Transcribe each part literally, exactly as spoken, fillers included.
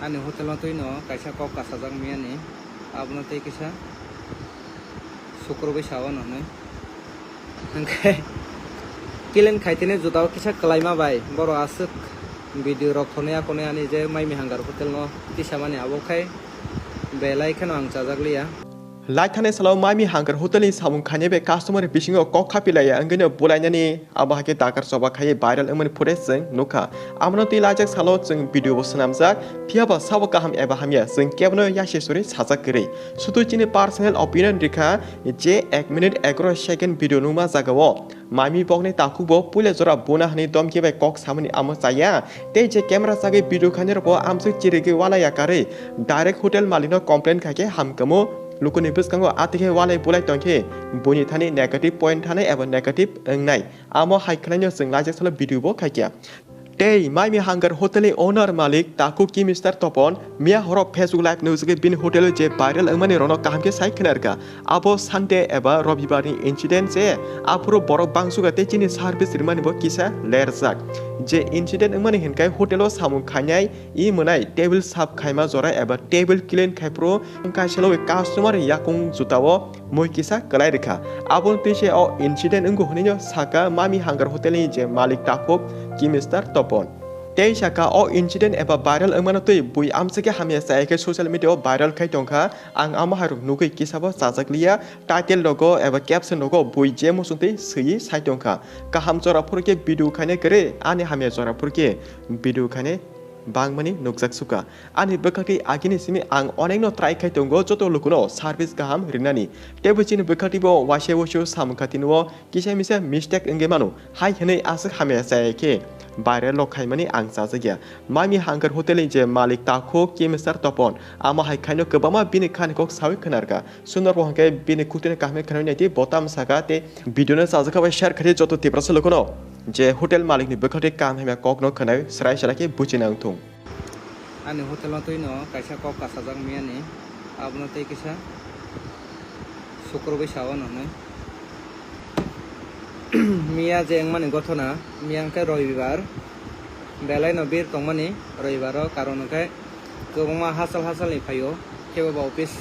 Ani hotel no twi no kaisa kok kasajak miyani, abono tei kisa sukrubwi sao no hwnwi. Hwnkhe clean khaitini jutao kisa kwlaima bai borok aswk video rok thonwi akonwi ani je Maimi Hangar hotel no tisamani abo khai belai kheno ang chajak liya. Laithani salo Maimi Hangar hotel ni samung khainai bai customer bisingo kok khapilaiya wngwino bulainani abo hai khe dakar choba khaiwi viral wngmani footage chwng nukha. Abono twi laijak salo chwng video bo swnamjak, phiyaba sabo kaham eba hamya chwng kebono yasi suri sajak kwrwi. Sudu chini personal opinion rikha je ek minute egaroh second video nukma jagao Maimi bokni takhukbo puila jora buna hwnwi domki bai kok samani amo chaya. Tei je camera chagwi video khainai rokbo amswk chirigwi walai yakarwi direct hotel malikno complain khaikhe hamkamo. Lukuni bwskango atikhe walai bulai tongkhe buini thani negative point thanai eba negative wngnai. Amo hai khwlaino chwng laijak salo video bo khaikha. Tei Maimi Hangar hotel ni owner malik takhuk Kimister Topon miya horo Facebook live nukjagwi bini hotel o je viral wngmani rokno kaham khe sai khwnarkha. Abo Sunday eba Robibar ni incident se, aphuru borok bangsuga tei chini service rimani bo kisa lerjak. Je incident wngmani hinkhai hotel o samung khainai i mwnai table sap khaima jora eba table clean khaiphuru kaisa logi customer yakung jutao mui kisa kwlai rikha. Aboni twi se o incident wngo hwnwi no saka Maimi Hangar hotel ni je malik takhuk Kimister Topon. Tei saka o incident eba viral wngmano twi bui amswkhe hamya chaya khe social media o viral khai tongkha. Ang amo hairok nugwi kisabo chajak liya, title rogo eba caption rogo bui je muchungtwi swiwi sai tongkha. Kaham jora phuru khe video khainai kwrwi, ani hamya jora phuru khe video khainai bangmani nukjak sukha. Ani bwkhaktwi agini simi ang onekno try khai tongo joto lukuno service kaham rinani. Teibo chini bwkhaktwibo waisa waisa samung khatino kisa misa mistake wngwi mano. Hai hwnwi aswk hamya chaya khe viral rok khaimani ang chajakya. Maimi Hangar hotel ni je malik takhuk Kimister Topon amo hai khaino kwbangma bini khani kok sawi khwnarkha. Sundar bo hwnkhe bini kutino kaham khe khwnwi naidi bo tamo saka tei video no chajakha bai share khaidi joto Tiprasa lukuno je hotel malik ni bwkhaktwi kaham hamya kokno khwnai srai srai khe buchina wngthung. Ani hotel no twi no kaisa kok kasajak miyani, abono tei kisa sukrubwi sao no hwnwi. Miya je wngmani gothona, miya hwnkhe Robibar, belai no bir tongmani Robibar o, karon hwnkhe kwbangma hachal hachal ni phaio, kebo ba office,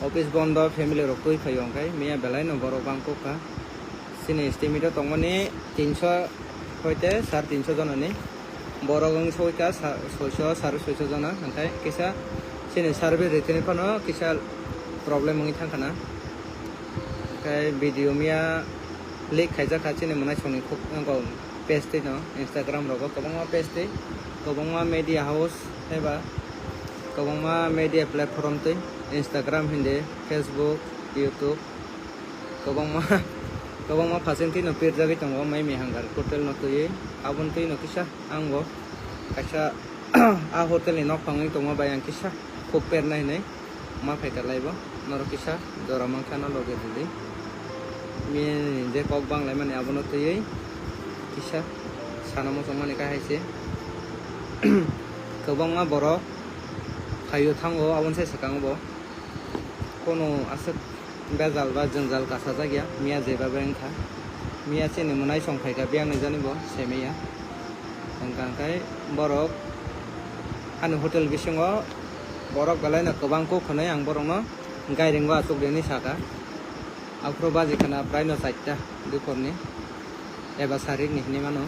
office bondo, family rok twi phaio, hwnkhe miya belai no borok bangkok kha. Chini estimate o tongmani tinso hoite sar tinso jona ni borok wng soi kha, sa-, soiso, sar soiso jona, hwnkhe kisa chini service ritini phano kisa problem wngwi thang khana. Hwnkhe video miya leak khaijak kha chini mwnaisongni khuk-, wngkha page twi no, Instagram rogo kwbangma page twi, kwbangma media house eba kwbangma media platform twi, Instagram hindi, Facebook, YouTube, kwbangma, kwbangma phasen twi no pirjagwi tongo Maimi Hangar hotel no twiwi. Aboni twi no kisa ang bo kaisa a hotel ni nokphang wngwi tongma bai ang kisa khuk pernai hinwi ma phaikha laibo. Norok kisa jora mankha no logi rwdi. Miyani je kok banglaimani abono twiwi kisa sana muchungmani kha hai se. Kwbangma borok phaio thango, aboni sai swkango bo. Kono aswk bejal ba jwngjal kasajak ya, miya jeba bai wngkha. Miya chini mwnaisong phaikha biyang ni jani bo semiya. Hwnkha hwnkhe borok ani hotel bisingo borok belai no kwbang kuk hwnwi ang borokno gairing o achuk di hinwi sakha. Aphuru baji khna prai no charta duphor ni eba sarik ni hinwi mano.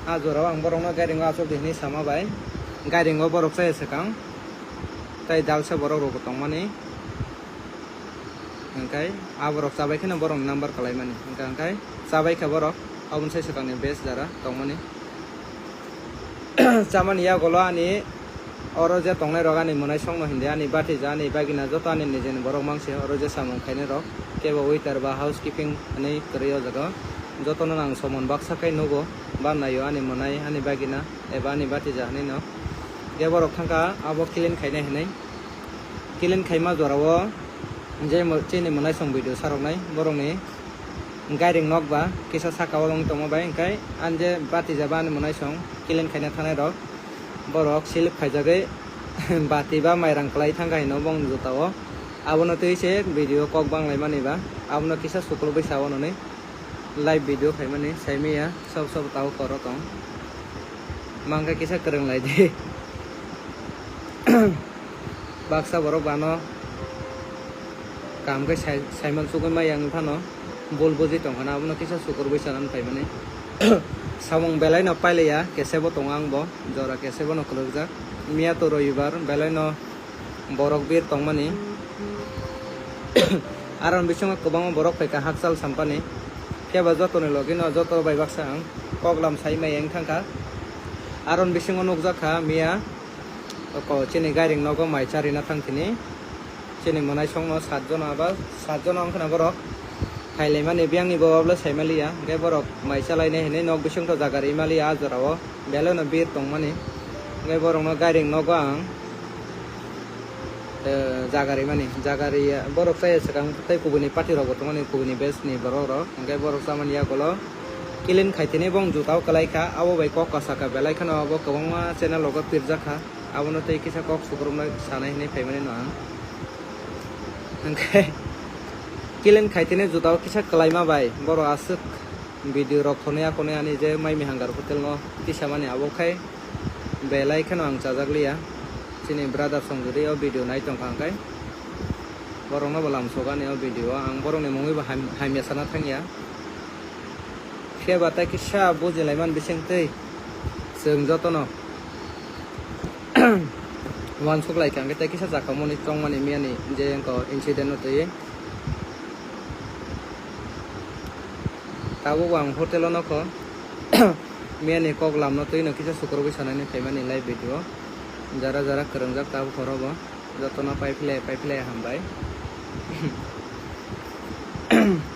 A jora o ang borok no gairing o achuk di hinwi sama bai gairing o borok chaya swkang tei dalsa borok rok bo tongmani. Hwnkhe aborok chabai kheno borokni number kalaimani. Hwnkha hwnkhe chabai kha borok, aboni sai swkangni base jara tongmani. Chamani yagulo ani oro je tongnai rok ani mwnaisongno hindi, ani batija, ani bagina joto ani nijini borok mangse oro je samung khainai rok. Kebo waiter ba housekeeping hinwi kwrwi o jaga o. Jotono ang somon baksa khai nugo, ba naio ani mwnai, ani bagina eba ani batija hinwi no. Khe borok thangkha abo clean khainai hinwi. Clean khaima jorao je mo-, chini mwnaisong video saroknai borokni gairing nok ba kisa saka o wng tongma bai, hwnkhe ani je batija ba ani mwnaisong clean khaina thangnai rok borok silip khaijagwi bati ba mairang kwlai thangkha hino bongni jotao. Abono twi se video kok banglaimani ba abono kisa sukulugwi sao nwnwi. Live video khaimani saimaya, sob sob tao koro tong. Mangkha kisa kwrwng lai di. Baksa borok bano kaham khe sai-, saiman sugui maya wngwi phano bul buji tongkhana, abono kisa sukurwi chanani phaimani. Samung belai no pailiya, kesebo tongo ang bo, jora kesebo no kwlwkjak. Miya to roibar, belai no borok bir tongmani. Aron bisingo kwbangma borok phaikha hakchal sampani. Phiya ba jotoni logi no joto bai baksa ang koklam sai maya wng thangkha. Aron bisingo nukjak kha miya. Oko chini gairing nogo mai charina thang tini. Chini mwnaisongno satjono aba satjono wngkhana borok. Phailaimani biyangni bwbablo saimaliya. Hwnkhe borok mai chalainai hinwi nok bisingtwi jaga rimaliya ah jorao. Belai no bir tongmani. Hwnkhe borokno gairing nogo ang, eh, jaga rimani. Jaga riya borok chaya swkang tei kubuni party rokbo tongmani, kubuni batch ni borok rok. Hwnkhe borok chamani yagulo clean khai tini bong jutao kwlai kha. Abo bai kok kasaka belai kheno abo kwbangma channel rogo pirjak kha. Abono tei kisa kok sukrumnai sanai hinwi phaimani no ang. Hwnkhe clean khai tini jutao kisa kwlaima bai borok aswk video rok thonwi akonwi ani je mai mihangar hotel no tisamani abo khai belai kheno ang chajak liya. Chini brother song jodi o video nai tongkha hwnkhe borokno bo lamsok ani o video o ang borokni mungwi bo ham-, hamya sana thangya. Phiya ba tei kisa bujilaimani bisingtwi chwng jotono uansuk lai kha, hwnkhe tei kisa jakhao mani chongmani miyani je wngkha incident no twiwi. Tabuk ang hotel o nokho miyani kok lamno twi no kisa sukurubui sanani phaimani live video o. Jara jara kwrwngjak tabuk horo bo. Jotono paiphle paiphle hambai.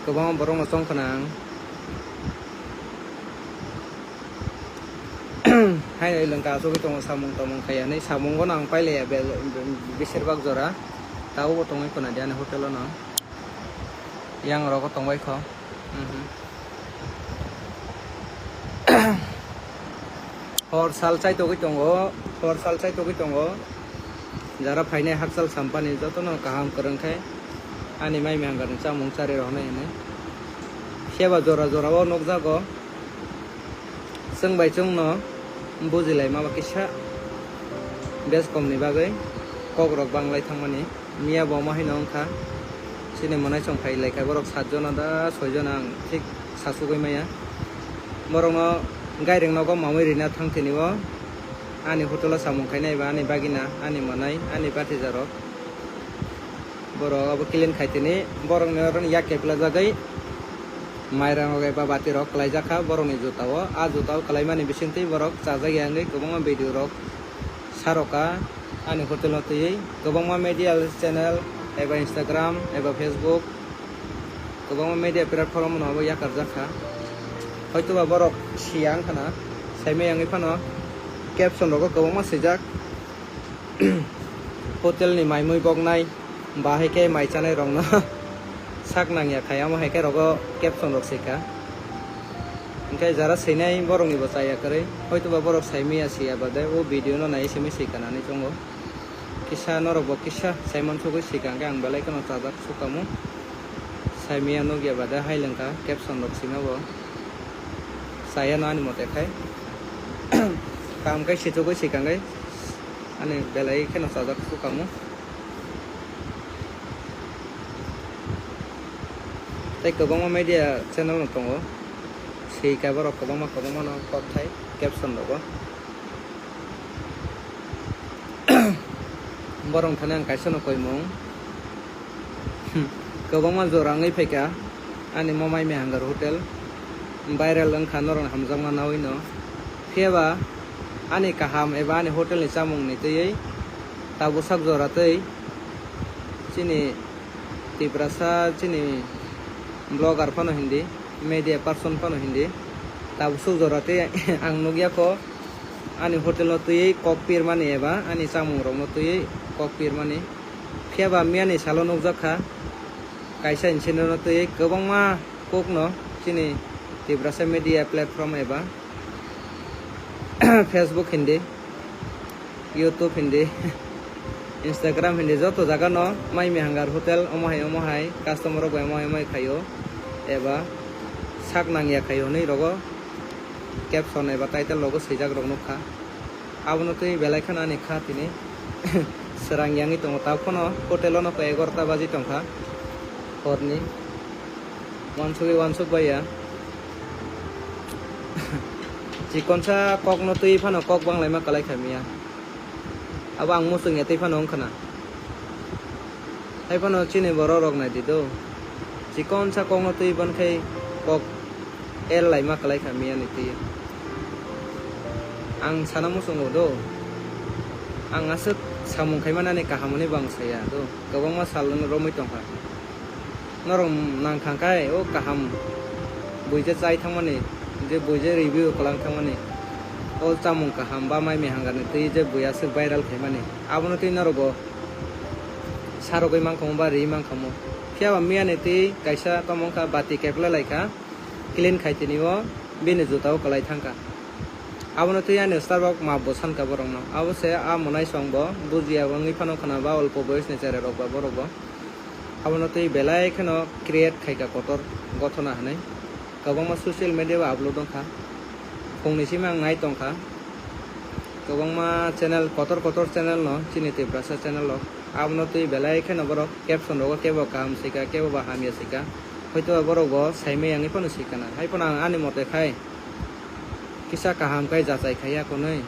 Kwbangma borokno chongkhwna ang. Haino ilwngka asugwi tongo samung tamung khaiya hinwi samungo no ang pailaiya be-, be-, besirbak jora. Tabukbo tongwi khwna di ani hotel o no. Yang rogo tongbai kho. Mhm. Hor sal chaitogwi tongo, hor sal chaitogwi tongo. Jara phainai hakchal sampani jotono kaham kwrwng khe ani mai mihangarni chamung chari roknai hinwi. Phiya ba jora jora o nukjago. Chwng bai chwngno bujilaima ba kisa bes komni bagwi kokrok banglai thangmani. Miya bo omo haino wngkha. Chini mwnaisong phai laikha borok satjona da soijona ang thik sasugwi maya. Borokno gairing nogo mamwi rina thang tini o ani hotel o samung khainai ba ani bagina, ani mwnai, ani batijarok. Borok abo clean khai tini, borokni oro yak keplajagwi mairang rok eba bati rok kwlaijak kha borokni juta o. A juta o kwlaimani bisingtwi borok chajak ya wngwi kwbangma video rok sarok kha ani hotel o twiwi. Kwbangma media channel eba Instagram eba Facebook, kwbangma media platform no abo yakarjak kha. Hoitoba borok siya wngkhana, saimaya wngwi phano caption rogo kwbangma swijak. Hotel ni mai mui boknai, bahai khe mai chanai rokno sak nangya khai, amo hai khe rogo caption rok sika. Hwnkhe jara swinai borok ni bo chaya kwrwi, hoitoba borok saimaya siya bade o video no nai simi sika nani chongo. Kisa norok bo kisa saimansugwi sika hwnkhe ang belai kheno chajak sukamo. Saimaya nukya bade hai lwngkha caption rok sima bo. Chaya no ani mote khai. Kam khai sichugwi sika hwnkhe. Ani belai kheno chajak sukamo. Tei kwbangma media channel no tongo. Sika borok kwbangma kwbangma no kok thai caption rogo. Borok thani ang kaisa no koimung. Kwbangma jora wngwi phaikha ani mo mai mihangar hotel. Viral wngkha norok hamjakma nawi no. Phiya ba ani kaham eba ani hotel ni chamung ni twiwi tabuk sak jora twi chini Tiprasa chini vlogger phano hindi, media person phano hindi, tabuk sak jora twi ang nukya kho ani hotel no twiwi kok pirmani eba ani chamung rok no twiwi kok pirmani. Phiya ba miya ni salo nukjak kha kaisa incident no twiwi kwbangma kok no chini Tiprasa media platform eba Facebook hindi, YouTube hindi, Instagram hindi, joto jaga no mai mihangar hotel omo hai omo hai customer rok bai omo hai omo hai khaio eba sak nangya khaio hinwi rogo caption eba title rogo swijak rok nukha. Abono twi belai kheno ani kha tini. Srang yangwi tongo, ta phano hotel-o nokha egarota baji tongkha horni. Wansugwi wansuk baiya. Chikonsa kokno twi phano kok banglaima kwlai kha miya. Abo ang muchung ya twi phano wngkha na. Hai phano chini borok rok nai di do. Chikonsa kokno twi ban khai kok el laima kwlai kha miya ni twi. Ang sana muchungo do. Ang aswk samung khai manani kaham hwnwi bo ang saya do. Kwbangma sal romwi tongkha. Norok nang thang khai o kaham buija chai thangmani, je buija review kwlang thangmani, o chamung kaham ba mai mihang ni twi je bui aswk viral khaimani, abono twi norok bo sarogwi mankhamu ba ri mankhamu. Phiya ba miya ni twi kaisa tamo wngkha bati keplai lai kha, clean khai tini o bini juta o kwlai thang kha. Abono twi ani Starbucks map bo san kha borokno. Abo se a mwnai song bo bujiya wngwi phano khna ba olpo boyos ni cherai rok ba borok bo. Abono twi belai kheno create khai kha kotor gothona hwnwi. Kwbangma social media o upload wng kha. Phungni simi ang nai tong kha. Kwbangma channel, kotor kotor channel no chini Tiprasa channel rok. Abono twi belai kheno borok caption rogo kebo kaham sika, kebo ba hamya sika. Hoito ba borok bo saimaya wngwi phano sikana. Hai phano ang ani mote khai kisa kaham khai jachai khai ya konwi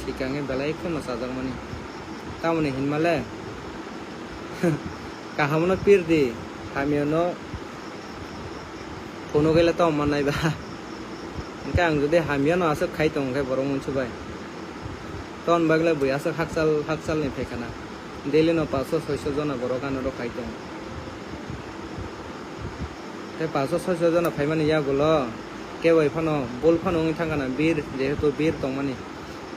sikangwi belai kheno chajakmani. Tamoni hinmale kaham no pir di, hamya no phunugwi le tong mannai ba. Hwnkhe ang jodi hamya no aswk khai tong khe borok uansuk bai. Ton bagwi le bui aswk hakchal hakchal ni phaikha na. Daily no paanch sho soi sho jona borok ano rok khai tong. Tei paanch sho soi sho jona phaimani yagulo kebo phano bul phano wngwi thangkha na bir, jehetu bir tongmani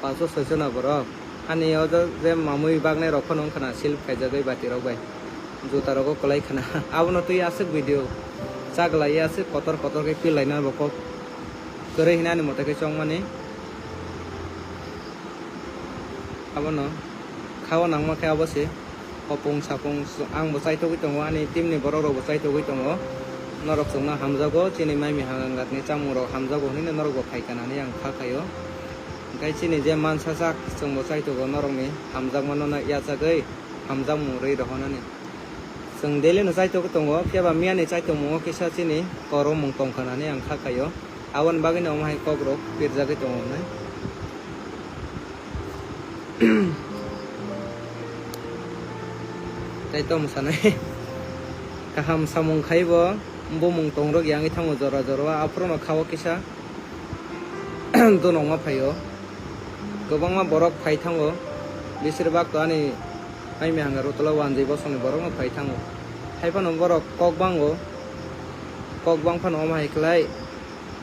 paanch sho soi sho na borok. Ani o je mamui bagnai rok phano wngkha na silp khaijagwi bati rok bai, juta rogo kwlai khana. Abono twi aswk video chaglai aswk kotor kotor khe pil laina bo kok kwrwi hwnwi ani mote khe chongmani. Abono kha o nangma khe abo se hopung sapung ang bo chaithogwi tongo, ani team ni borok rok bo chaithogwi tongo. Norok chwngno hamjago, chini mai mihang angat ni chamung rok hamjago hwnwi norok bo phaikha na hwnwi ang kha khaio. Hwnkhe chini je mansa sak chwng bo chaithogo norok ni hamjakma no yachagwi hamjakmung rwi rohornani. Chwng daily no chaithogwi tongo, phiya ba miya ni chaithokmungo kisa chini koromung tongkha na hwnwi ang kha khaio. Aboni bagwino omo hai kok rok pirjagwi tongo hwnwi. Tei tamo sanai kaham samung khai bo bumung tongrok yangwi thango jora jora o, aphuru no kha o kisa donokma phaio. Kwbangma borok phai thango, bisir bak to ani mai mihanga rotolo wanjwi bosongni borokno phai thango. Hai phano borok kok bango, kok bang phano omo hai khlai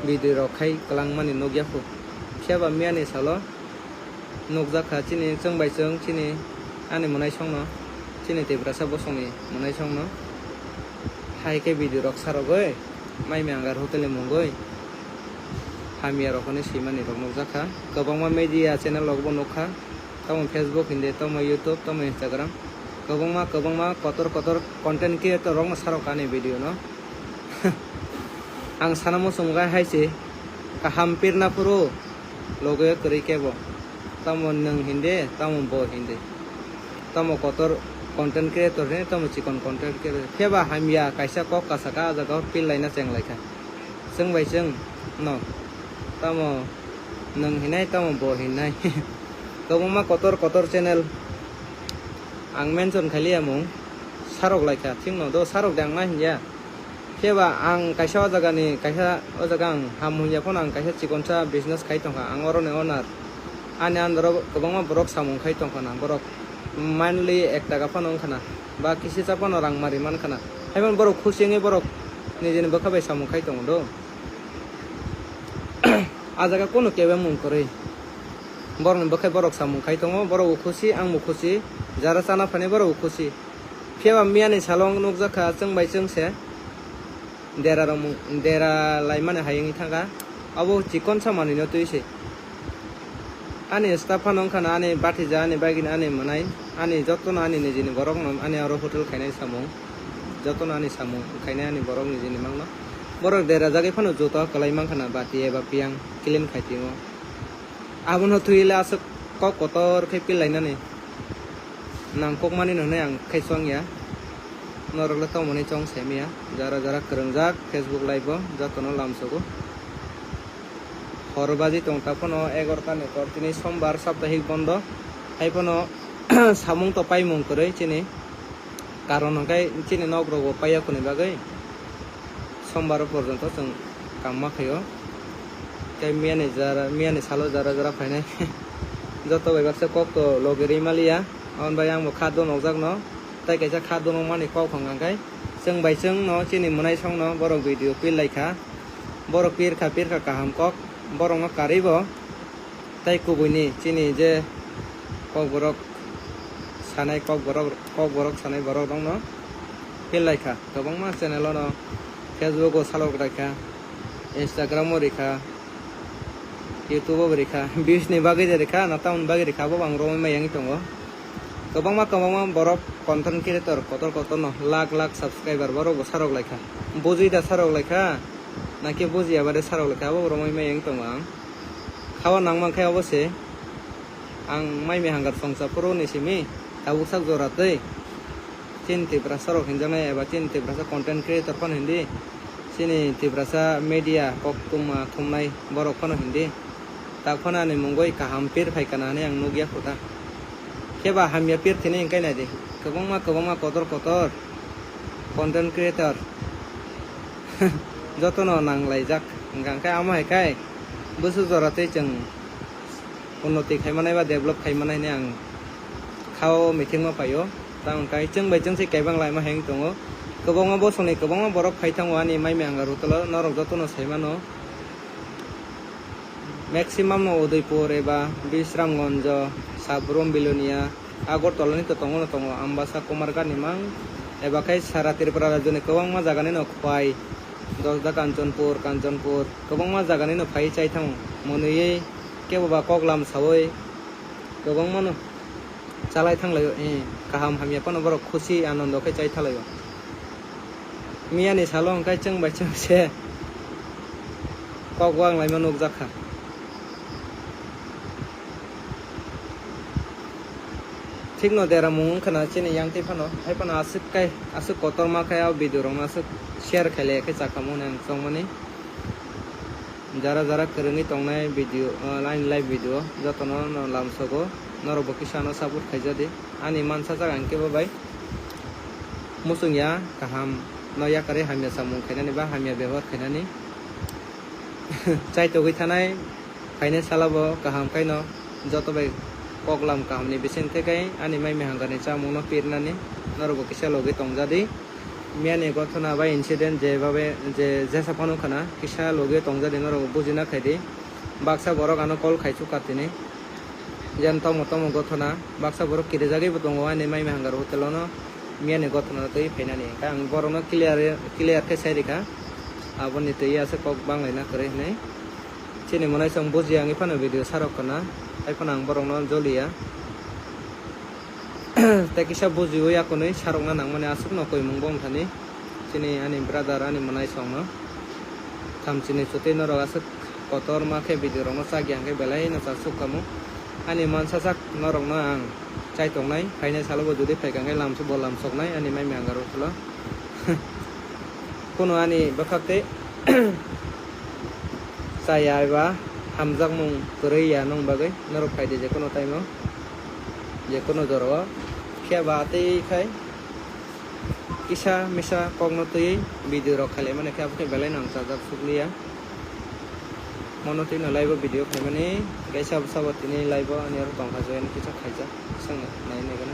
video rok khai kwlangmani nukya kho. Phiya ba miya ni salo nukjak kha chini chwng bai chwng chini ani mwnaisongno, chini Tiprasa bosongni mwnaisongno hai khe video rok sarogwi mai mihanga rotolo mungwi hamya rok hwnwi swimani rok nukjak kha. Kwbangma media channel rok bo nukha, tamo Facebook hindi, tamo YouTube, tamo Instagram. Kwbangma kwbangma kotor kotor content creator rokno sarok ani video no. Ang sana muchung gai hai se kaham pirna phuru loge kwrwi kebo. Tamo nwng hindi, tamo bo hindi. Tamo kotor content creator hindi, tamo chikon content creator. Phiya ba hamya kaisa kok kasaka ah jaga o pil laina cheng lai kha. Chwng bai chwng no tamo nwng hinai tamo bo hinai. Kwbangma kotor kotor channel ang mention khai liya mung sarok lai kha, thik no do sarok de ang na hinya. Phiya ba ang kaisa o jaga ni kaisa o jaga ang ham hwn ya phano ang kaisa chikonsa business khai tong kha, ang oro ni owner. Ani under o kwbangma borok samung khai tong kha na, borok monthly ek taka phano wng kha na, ba kisi cha phano rang mari man kha na. Hai phano borok khusi wngwi borok nijini bwkha bai samung khai tongo do. Ah jaga kunu kebeng mung kwrwi. Borokni bwkhai borok samung khai tongo, borok bo khusi, ang bo khusi, jara chana phainai borok bo khusi. Phiya ba miyani salo wng nukjak kha chwng bai chwng se dera rok mung, dera laimani hai wngwi thang kha. Abo chikonsa manwino twi se. Ani staff phano wngkha na ani bathija, ani bagini, ani mwnai, ani jotono ani nijini borokno ani oro hotel khainai samung, jotono ani samung khainai ani borok nijini mangno. Borok dera jagwi phano joto kwlai mankha na bati eba piyang clean khai timo. Abono twi le aswk kok kotor khe pil lainani. Nangkukmani no hwnwi ang khai chong ya. Norok le tongmani chong se maya. Jara jara kwrwngjak Facebook live o jotono lamsogo. Hor baji tong ta phano egarota ni kor, tini sombar saptahik bondo. Hai phano samung to paimung kwrwi chini. Karon hwnkhe chini nok rogo paiya khoni bagwi sombar porjonto chwng kam ma khaio. Tei miyani jara, miyani salo jara jara phainai. Joto bai baksa kok to logi rwi maliya. Aboni bai ang bo kha donokjak no. Tei kaisa kha donokmani kok hwnkha khe chwng bai chwng no chini mwnaisong no borok video pir lai kha. Borok pir kha, pir kha kaham kok. Borok no karwi bo. Tei kubui ni chini je kokborok sanai, kokborok, kokborok sanai borok rok no pir lai kha. Kwbangma channel o no, Facebook o salok lai kha, Instagram o rikha, YouTube o bo rikha, views ni bagwi je rikha, na tamoni bagwi rikha, abo bo ang romwi ma yangwi tongo. Kwbangma, kwbangma borok content creator kotor kotor no lakh lakh subscriber borok bo sarok lai kha. Bujui da sarok lai kha, na khe bujiya ba de sarok lai kha, abo bo romwi ma yangwi tongo ang. Kha o nang man khe obo se. Ang mai mihang gar songcha phuru ni simi tabuk sak jora twi. Chini Tiprasa rok hinjaknai eba chini Tiprasa content creator phano hindi. Chini Tiprasa media koktwma thumnai borok phano hindi. Tak phano ani mungwi kaham pir phai kana hinwi ang nukya kho ta. Khe ba hamya pir thini hwnkhe nai di. Kwbangma kwbangma kotor kotor content creator jotono nang laijak. Hwnkha khe amo hai khai bwswk jora tei chwng unnoti khai manai ba develop khai manai hinwi ang kha o meeting o phai o. Tamo khe chwng bai chwng se kaibang laima hai wng tongo. Kwbangma bosongni kwbangma borok phai thango ani mai mihang gar hotel o, norok jotono sai mano. Maximum no Udaipur eba Bisramganj, Sabrum, Bilonia, Agartala ni to tongo no tongo, Ambasa, Kumarghat ni mang eba khai sara Tripura rajyo ni kwbangma jaga ni no Khwai, Dosda, Kanchanpur, Kanchanpur, kwbangma jaga ni no phai chai thango. Monwi kebo ba kok lam sawi kwbangma no chalai thang laio, eh, kaham hamya phano borok khusi anondo khe chai thalaio. Miyani salo hwnkhe chwng bai chwng se kok wang laima nukjak kha. Thikno deramung wngkha na chini yang twi phano, hai phano aswk kai, aswk kotorma khai o video rokno aswk share khai laiya khe chakha mone ang chongmani. Jara jara kwrwngwi tongnai video, o, ani live video jotono no lamsogo, norok bo kisa ano support khaijadi. Ani mansa jak ang kebo bai muchung ya kaham no yakarwi hamya samung khainani ba hamya bebohar khainani. Chaitogwi thanai phainai sala bo kaham khaino joto bai koklam kahamni bising tei kai ani mai mihang gani chamungno pirnani norok bo kisa logwi tongjadi. Miyani gothona ba incident je babe je jesa phano khana kisa logwi tongjadi norok bujina khaidi. Baksa borok ano call khai chukha tini. Jan tomo tomo gothona baksa borok kirijagwi bo tongo ani mai mihang garo hotel ono miyani gothona twi phainani. Khe ang borokno clear clear khe sai rikha. Aboni twi aswk kok banglaina kwrwi hinwi. Chini mwnaisong bujiya wngwi phano video sarok khna, hai phano ang borokno joliya. Tei kisa bujiwi akonwi sarokna nangmani aswkno koimung bo wngthani. Chini ani brother ani mwnaisongno thamchini chutwi norok aswk kotorma khe video rokno chakya hwnkhe belai no chasuk kamo. Ani mansa sak norokno ang chai tongnai, phainai salo bo jodi phaikha hwnkhe lamsu bo lamsoknai ani mai mihang garo ulo. Kuno ani bwkhak tei chaya eba hamjakmung kwrwi ya nung bagwi norok phaidi jekono time o, jekono jora o. Phiya ba tei khai kisa misa kokno twiwi video rok khailai mani khe abo khe belai no ang chajak sukliya. Mono twi no live o video khaimani kaisa sabo tini live o ani oro tongkha join kisa khaijak, swng nai nai gana.